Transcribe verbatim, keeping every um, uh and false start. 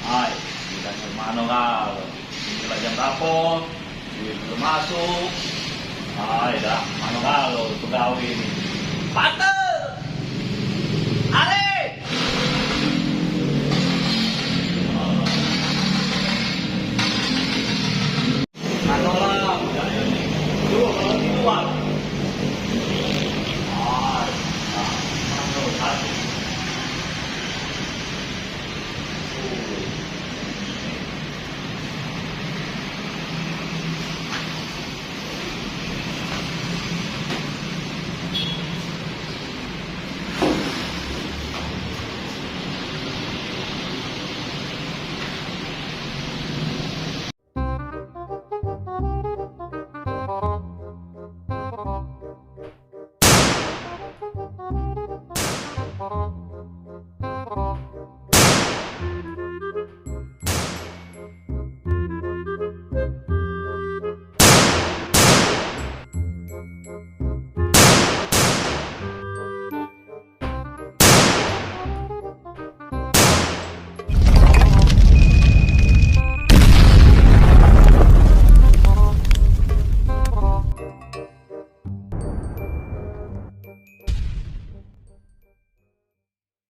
Hai, ditanya mano kau? Ini lah jam berapo? Duit belum masuk. Hai dah, mano kau pegawe ni? Patah!